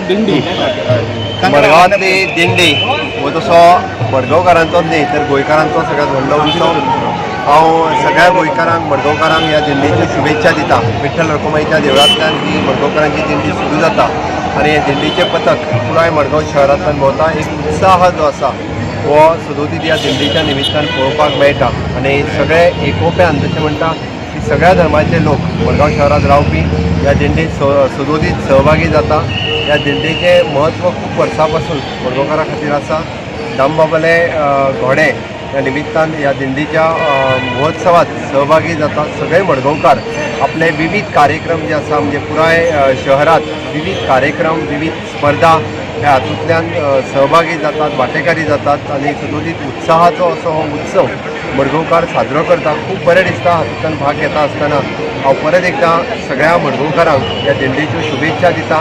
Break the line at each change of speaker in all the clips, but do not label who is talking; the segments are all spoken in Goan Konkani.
दिंडी.
मडगांवांतली दिंडी हो तसो मडगांवकारांचोच न्ही तर गोंयकारांचो सगळ्यात व्हडलो उत्सव. हांव सगळ्या गोंयकारांक, मडगांवकारांक ह्या दिंडीच्यो शुभेच्छा दिता. विठ्ठल रखुमाईच्या देवळांतल्यान ही मडगांवकारांची दिंडी सुरू जाता आनी हे दिंडीचें पथक पुराय मडगांव शहरांतल्यान भोंवता. एक उत्साह जो आसा हो सदोदीत ह्या दिंडीच्या निमित्तान पळोवपाक मेळटा आनी सगळे एकोप्यान, जशें म्हणटा की सगळ्या धर्माचे लोक मडगांव शहरांत रावपी ह्या दिंडीत सदोदीत सहभागी जाता. ह्या दिंडीचें म्हत्व खूब वर्सां पासून मडगांवकारां खातीर आसा. दामबाबाले घोडे ह्या निमित्तान ह्या दिंडीच्या महोत्सवात सहभागी जाता. सगळे मडगांवकार आपले विविध कार्यक्रम जे आसा, म्हणजे पुराय शहरात विविध कार्यक्रम, विविध स्पर्धा ह्या हातूंतल्यान सहभागी जातात, वांटेकारी जातात आनी सदोदीत उत्साहाचो असो हो उत्सव मडगांवकार साजरो करता. खूब बरें दिसता हातूंतल्यान भाग घेता आसतना. हांव परत एकदां सगळ्या मडगांवकारांक ह्या दिंडीच्यो शुभेच्छा दिता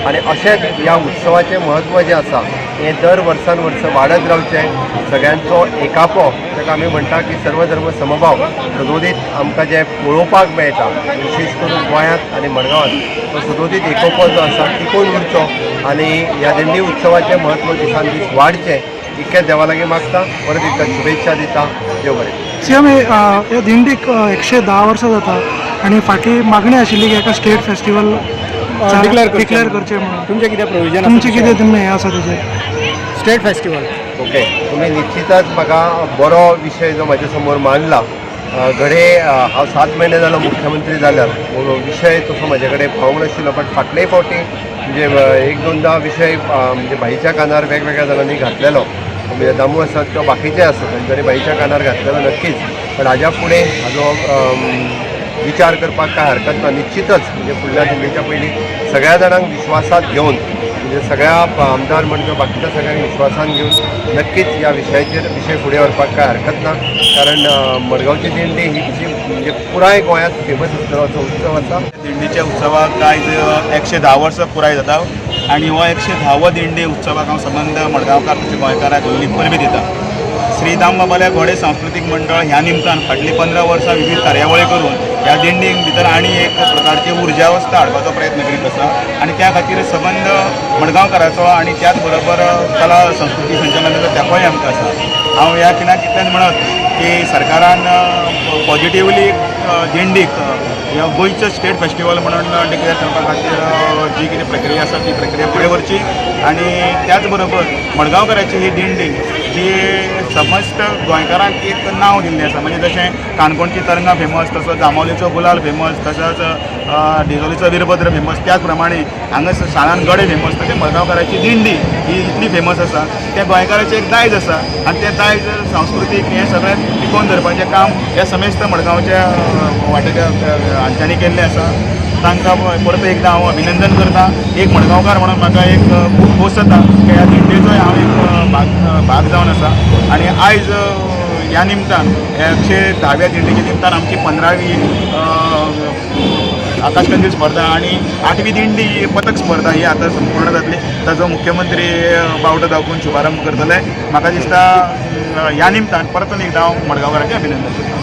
आनी अशेंच ह्या उत्सवाचें म्हत्व जें आसा हें दर वर्सान वर्स वाडत रावचें. सगळ्यांचो एकापो, ताका आमी म्हणटा की सर्वधर्म समभाव सदोदीत आमकां जें पळोवपाक मेळटा, विशेश करून गोंयांत आनी मडगांवांत, तो सदोदीत एकोपो जो आसा टिकोवन उरचो आनी ह्या दिंडी उत्सवाचें म्हत्व दिसान दीस वाडचें, इतकें देवा लागीं मागता. परत एकदां शुभेच्छा दिता. देव बरें.
सीएम, ह्या दिंडीक 110 वर्सां जाता आनी फाटीं मागणी आशिल्ली की एका स्टेट फेस्टिवल
डिक्लेअर करचें.
डिक्लेअर करचें म्हणून.
तुमचें कितें प्रोविजन?
तुमचें कितें तुमी हें आसा तेजेर?
State festival.
ओके, तुम्ही निश्चितच म्हाका बरो विशय जो म्हाज्या समोर मांडला. घडये हांव 7 म्हयने जालो मुख्यमंत्री जाल्यार हो विशय तसो म्हाजे कडेन पावूंक नाशिल्लो, बट फाटले फावटी म्हणजे एक दोनदा विशय म्हणजे भाईच्या कानार वेगवेगळ्या जाणांनी घातलेलो, म्हणजे दामू आसात किंवा बाकीचे आसात, तेंच्यांनी भाईच्या कानार घातलेलो नक्कीच. पण हाज्या फुडें हाजो विचार करपाक कांय हरकत ना. निश्चितच म्हणजे फुडल्या दिंडीच्या पयलीं सगळ्या जाणांक विश्वासात घेवन, म्हणजे सगळ्या आमदार म्हण किंवा बाकीच्या सगळ्यांक विश्वासान घेवन नक्कीच ह्या विशयाचेर विशय फुडें व्हरपाक कांय हरकत ना. कारण मडगांवची दिंडी ही तशी म्हणजे पुराय गोंयांत फेमस आसतलो असो उत्सव आसा.
दिंडीच्या उत्सवाक आयज 110 वर्सां पुराय जाता आनी हो 110वो दिंडी उत्सवाक हांव संबंद मडगांवकार तशें गोंयकाराक व्हडली परबी दिता. श्री दामबाबाल्या घोडे सांस्कृतीक मंडळ ह्या निमतान फाटलीं 15 वर्सां विविध कार्यावळी करून ह्या दिंडीक भितर आनी एक प्रकारची उर्जावस्था हाडपाचो प्रयत्न करीत आसा आनी त्या खातीर सबंद मडगांवकाराचो आनी त्याच बरोबर कला संस्कृती संचालनाचो तेंपोय आमकां आसा. हांव ह्या खिणाक इतल्यान म्हणत की सरकारान पॉजिटिवली दिंडीक ह्या गोंयचो स्टेट फेस्टिवल म्हणून डिक्लेअर करपा खातीर जी कितें प्रक्रिया आसा ती प्रक्रिया फुडें व्हरची आनी त्याच बरोबर मडगांवकाराची ही दिंडी जी समस्त गोंयकारांक एक नांव दिल्लें आसा, म्हणजे जशें काणकोणची तरंगां फेमस, तसो जांबावलेचो गुलाल फेमस, तसोच डिजोलीचो वीरभद्र फेमस, त्याच प्रमाणे हांगा साणान गडे फेमस, तशें मडगांवकाराची दिंडी ही इतली फेमस आसा. तें गोंयकाराचें एक दायज आसा आनी तें दायज सांस्कृतीक हें सगळें टिकोवन धरपाचें काम ह्या समेस्त मडगांवच्या वाटेच्या हांच्यांनी केल्लें आसा. तांकां परत एकदां हांव अभिनंदन करता. एक मडगांवकार म्हणून म्हाका एक खूब खोस जाता की ह्या दिंडेचोय हांव एक भाग भाग जावन आसा. आनी आयज ह्या निमतान, 110व्या दिंडीच्या निमतान आमची 15वी आकाशकंदील स्पर्धा आनी आठवी दिंडी पथक स्पर्धा ही आतां संपूर्ण जातली. ताजो मुख्यमंत्री बावटो दाखोवन शुभारंभ करतले. म्हाका दिसता ह्या निमतान परतून एकदां हांव मडगांवकारांचें अभिनंदन करता.